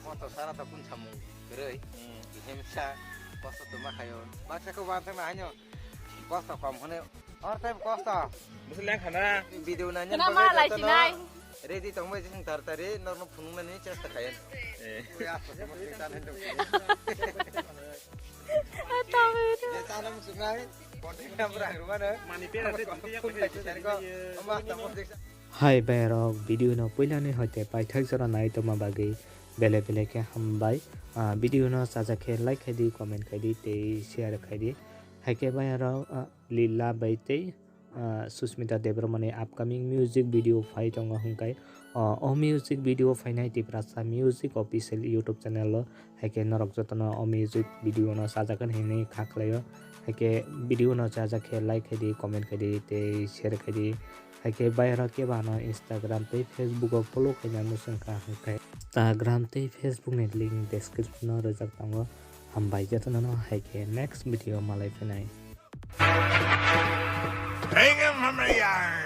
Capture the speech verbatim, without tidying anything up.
Kotor sara to kun samung kwrwi. Himsa kosto tuma khayo. Baksa ko bantang na hanyo. Kosto kom hone. Or time kosto. Bisi leng khana. Video nanya. Kena ma lai sinai. Ready tong bai jising tar tari norno phunung nani chesta khayan. Eh. Ui, apa sih, mesti tan hendak. Tahu itu. Ya, tanam sungai. Konten kamera rumah na. Mani pera se. Phun bai cari ko. Ama tamu diksa. Hai bayarok, video no puilani hoite paithak jora nai tongma bagwi bele bele khe hambai. Ah, video no chajak khe like khai di, comment khai di tei share khai di. Hai khe bayarok, ah, Lila bai tei, ah, Susmita Debbarmani upcoming music video phai tongo hwnkhai. Ah, o music video phainai Tiprasa Music Official YouTube channel o. Hai khe norok jotono o music video no chajak khe hinwi kha khlaio. Hai khe video no chajak khe like khai di, comment khai di tei share khai di. Hai khe bayarok kebo ano Instagram tei Facebook o follow khaina muchung kha hwnkhe Instagram tei Facebook ni link description o rwjak tongo. Hambai jotono no, hai khe next video malai phinai. Hang him from the yard.